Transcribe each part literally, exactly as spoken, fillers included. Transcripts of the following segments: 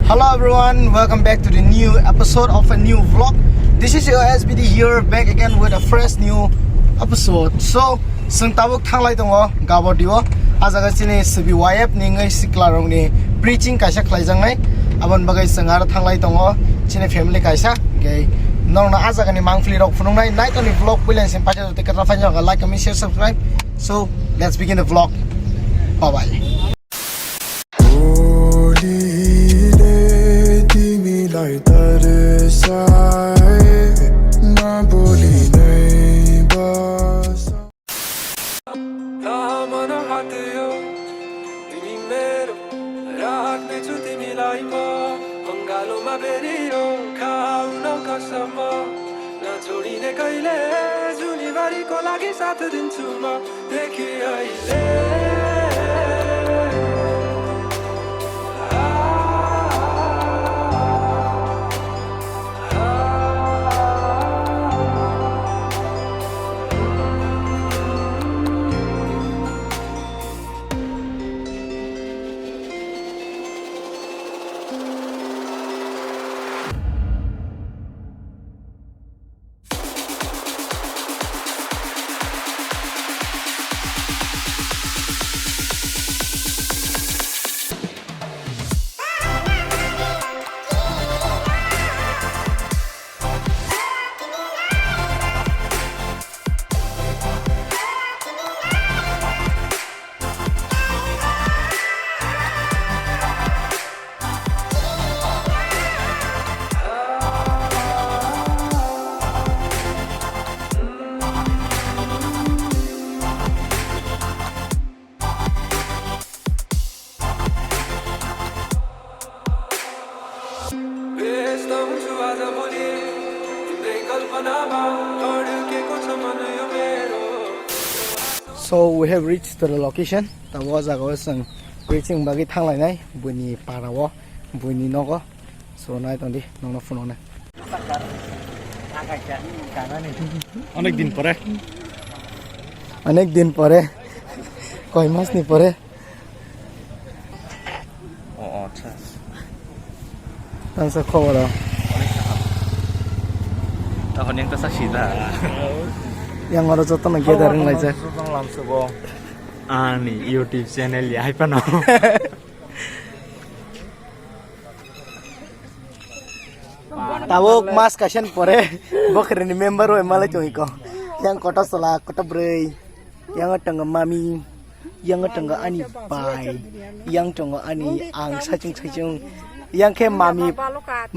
Hello everyone, welcome back to the new episode of a new vlog. This is your S B D here, back again with a fresh new episode. So, chwng tabuk thanglai tongo Gabordio. A jaga chini C B Y F ni wngwi sikla rokni preaching kaisa khlaijaknai. Aboni bagwi chwng aro thanglai tongo chini family kaisa. Hwnkhe norokno a jagani mangpili rok phunuknai. Naitoni vlog puila sing paisa jotoi kwtal phaijak like, comment, share, subscribe. So, let's begin the vlog. Bye bye. भोलिले तिमीलाई तर्साए, नभोलिँदै बस। मन हात यो तिमी मेरो, राख्नेछु तिमीलाई म अङ्गालोमा बेरियो, खाउन कसम नछोडिने कहिले, जुनीभरिको लागि साथ दिन्छु म। So we have reached to the location. Tabo o jaga o chwng preaching bagwi thanglainai buini para o, buini nogo. So nai tongdi nongno phunuknai. অনেক দিন পরে। অনেক দিন পরে। কয় মাস নি পরে? ও, ও, আচ্ছা। Tangsa khobor o. অনেক সাহায্য। তখন একটা চাকরি দা। Yang oro jotono gather wnglaijak. Ani YouTube channel ya hai pano. Tabuk mas kaisa ni pore bokhorni member rok malai tongwi kho. Yang kotor chwla, kotor bwrwi, yang tongo mami, yang tongo ani bai, yang tongo ani ang saichung saichung, yang khe mami,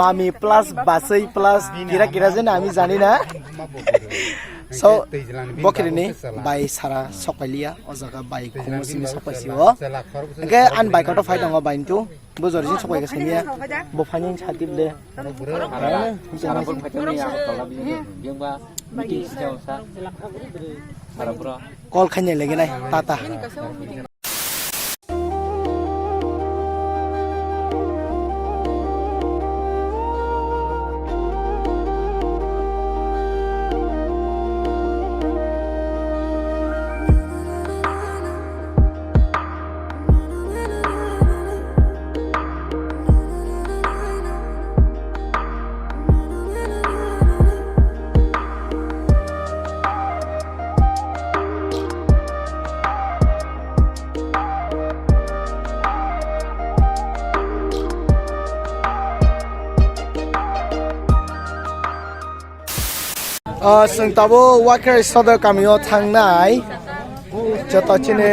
mami plus baswi plus gira gira je na ami jani na. So bokhorni bai sara sokpailia o jaga bai khumui simi sokpaisio. Hwnkhe ani bai kotor phai tongo bai ntu. Bo jori sing sokai ka sini ya. Bo phani sati ble. Call khanya lagi nai. Tata. Ah, chwng tabuk Wakhirai Sodor kamio thangnai. Joto chini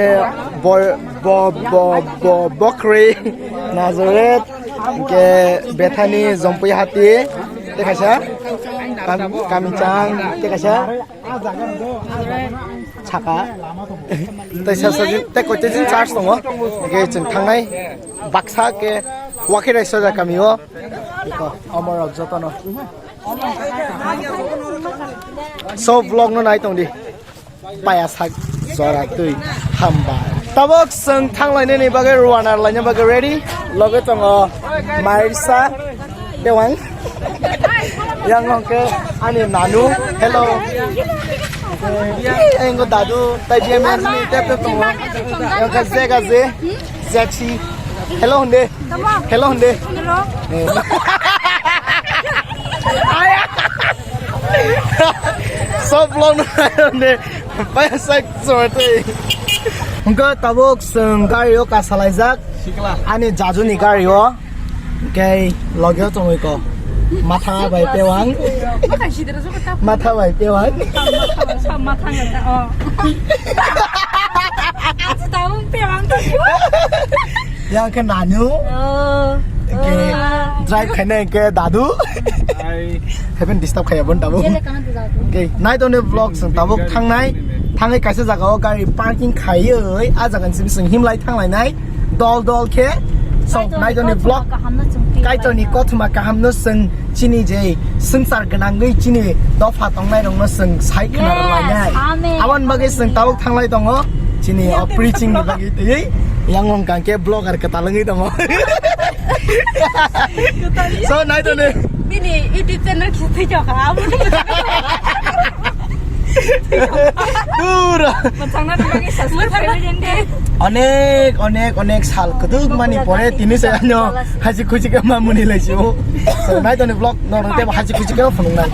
bo-, bo-, bo-, bo-, Bokhri, Nazareth, hwnkhe Bethani, Jompui Hati, tei kaisa Kam-, Kamichang, tei kaisa Saka. Tei sasa jin, tei koitei jin church tongo. Hwnkhe chwng thangnai baksa khe Wakhirai Sodor kamio. Iko, omorok jotono. So vlog no nai tongdi. Paya sak jora twi hamba. Tabuk chwng thanglainani bagwi rwna laina bagwi ready. Loge tongo Mairsa Tewang. Yang hwnkhe ani nanu. Hello. Engo dadu tai B M S ni tep tep tongo. Yang hwnkhe Zega Je, Zexi. Hello, hwnde. Hello, hwnde. Hello. Eh. Sob vlog no hwnde. Bai sai sorte. Hwnkhe tabuk chwng gari o kasalaijak. Ani jajuni gari o. Hwnkhe logi o chongwi ko. Matha bai pewang. Matha bai pewang. Matha bai pewang. Yang khe nanu. Oh. Oke. Oh. Drive khaina ke dadu. Hai. Heaven disturb khaya bon tabuk. Jele kana tu dadu. Oke. Nai toni vlog sung tabuk thangnai. Thangai kaisa jaga o gari parking khaioi. A jaga ni simi sung himlai thanglai nai. Dol dol khe. So, nai toni vlog. Kaitorni kothoma kaham no sung chini je swngchar gwnangwi chini dopha tongnai rok no sung sai khna rwlai nai. Yes, amen. Aboni bagwi sung tabuk thanglai tongo. Chini o preaching ni bagwi twi. Yang wng kang khe vlogger kwtal wngwi tongo. So, nai to ne. Bini YouTube channel khe thwi jokha, abo ni. Dura. Mwthangna bagwi subscribe khaidi. Onek, onek, onek sal kwdwk mani pore tini se ano haji khuji khe ma muni lai si o. So, nai to ne vlog no rwte haji khuji khe phunuk nai.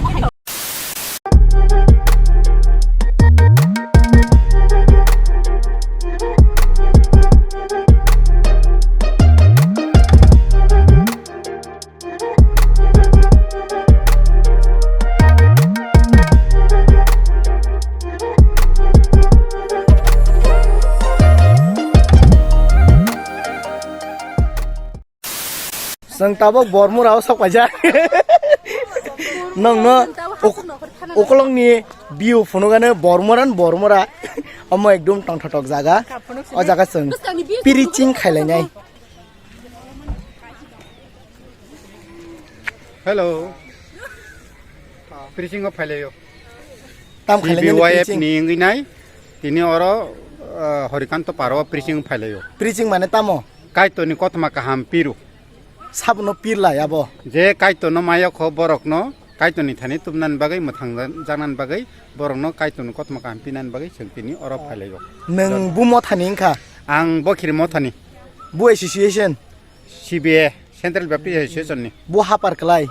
Chwng tabuk Bormura o sok paijak. Nongno uk-, ukolongni view phunukgano Bormura ni Bormura. Omo ekdum tongthotok jaga. O jaga chwng preaching khailainai. Hello. Preaching o phailaio. Tam khailainai C B Y F preaching. Ni wngwi nai. Tini oro, ah, Horikanto paro preaching phailaio. Preaching mane tamo? Kaitorni kothoma kaham piru. Sabono pirlai abo. Je Kaitorno mayokho borokno Kaitorni thani tubunani bagwi, mwthang ja-, jaknani bagwi, borokno Kaitorni kothoma kaham pinani bagwi chwng tini oro phailaio. Nwng bu mothani wngkha? Ang Bokhiri mothani. Bu association? C B A, Central Baptist Association ni. Bu hapar kwlai?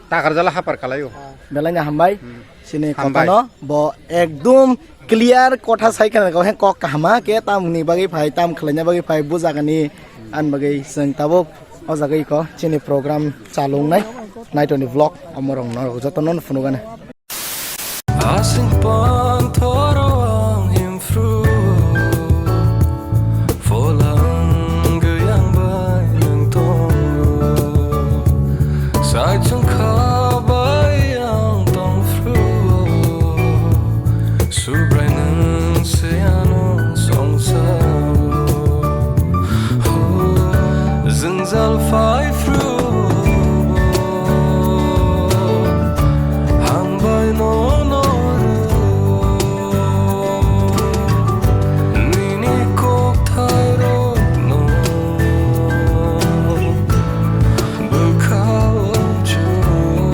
Takarjala hapar kwlaio. Belai no hambai. Hmm. Chini hambai. Kotha no bo ekdum clear kotha sai khna kok kaham khe tamni bagwi phai, tam khwlaina bagwi phai, bu jaga ni ani bagwi chwng tabuk o jaga iko chini program chalung nai, nai toni vlog omorok no joto no phunukgana. Asing panthoro ang himphru, phola wngwi ang bai nwng tongo. Saichung kha bai ang tongphru, Subrai nwng se ano songsaro. Jwngjal phai phru bo, hambai no no rw. Nini kokthairokno bwkhao chwng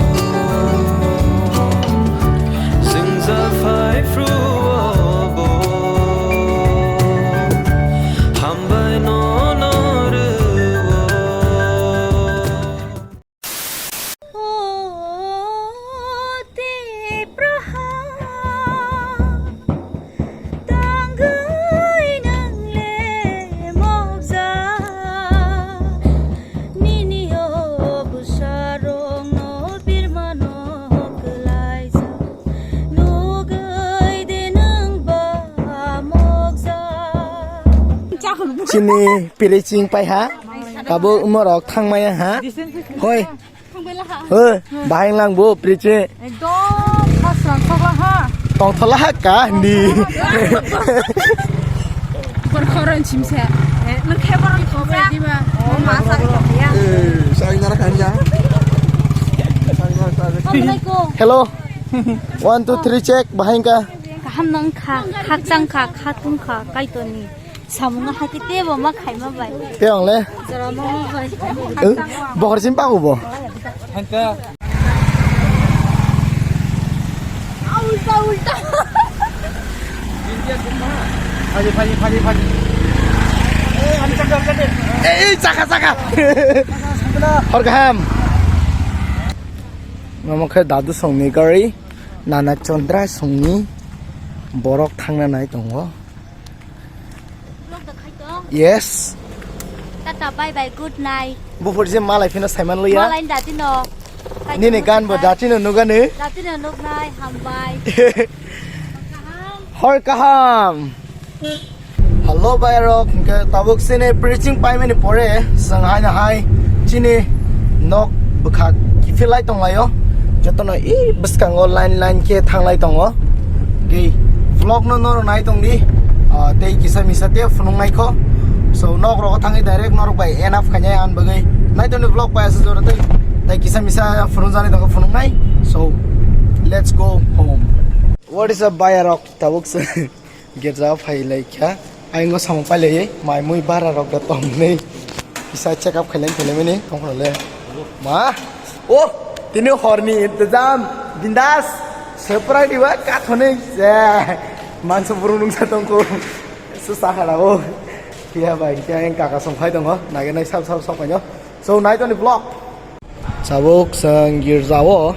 jwngjal phai phru bo, hambai no no rw. O Tipraha, tangwi nang le mokja, nini o bwsarokno birmano kwlaijak, nugwi de nwng ba mokja. Chini preaching pai ha. Tabuk umorok thangmaya ha. Hoi. Hoi, bahai lang bo preaching. Ekdom khasrang thokla ha. Tongthola ha ka hindi. Kor koron chimse. Eh, nang khe koron chimse. Diba? Oh, masa ni kya? Eh, sai nara khanja. Sai nara, sai nara. Assalamualaikum. Hello. One, two, three, check. Bahai ka. Kaham nang kha, khakchang kha, khatung kha, Kaitorni. Samung no hati tebo ma khaima bai. Te ang le. Jora ma ma bai. Eh, bohor sim pa bo. Ulta, ulta. Phali, phali, phali, phali. Ei, chakha, chakha. Hor kaham. Mama khe dadu songni gari, nana Chandra songni borok thangna nai tongo. Vlog da khai tong. Yes. Tata, bye bye, good night. Buphur je malai phino saiman liya. Malai da tino. Nini gan bo da tino nugani. Da tino nugnai, hambai. Hor kaham. Hello, bayarok, hingke tabuk sini preaching paimani pore, seng haino hai chini nok bwkhak kiphilai tonglaio. Jotono i bwskango line line khe thanglai tongo. Tei vlog no norok nai tongdi, ah, tei kisa misa tei phunuk naikho. So, nok rogo thangwi direct norok bai enough khainai ang bagwi. Nai tongdi vlog bai aswk jora tei, tei kisa misa phunuk jani tongo phunuk nai. So, let's go home. What is up, bayarok? Tabuk se girja phai lai kha. Aingo samung pai lai, mai mui bara rok da tong nei. Kisa check up khailai khailai mani tong khole. Ma, oh, tini horni intijam, bindas, surprise diwa kathoni, je, mansa burung nungsa tongko, se sahara o, kia bai, kia yang kaka song phai tongo, nage nai sab sab sok panyo, so nai toni vlog. Sabuk sang girja o,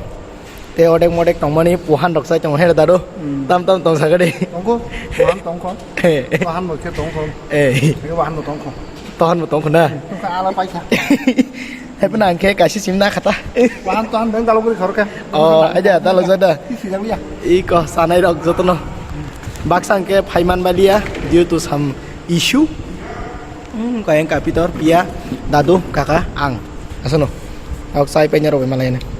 te odek modek tongmani puhan rok sai tongo, hera dado, Hmm. tam tam tong sagade. Tongko, puhan tongko, Eh. puhan bo khe tongko, Eh. puhan bo tongko. Tohan bo tongkho na? Tongkha ala paikha. Hai puna ang khe kaisi sim na khata. Wahan tohan beng dalogri khorokhe. Oh, aja, dalog jada. Isi jang ya. Iko sanai rok jotono. Baksa ang khe phaiman balia due to some issue. Hmm, kayang kapitor, pia, dadu, kaka, ang. Asono. Rok sai penya rok malai ne.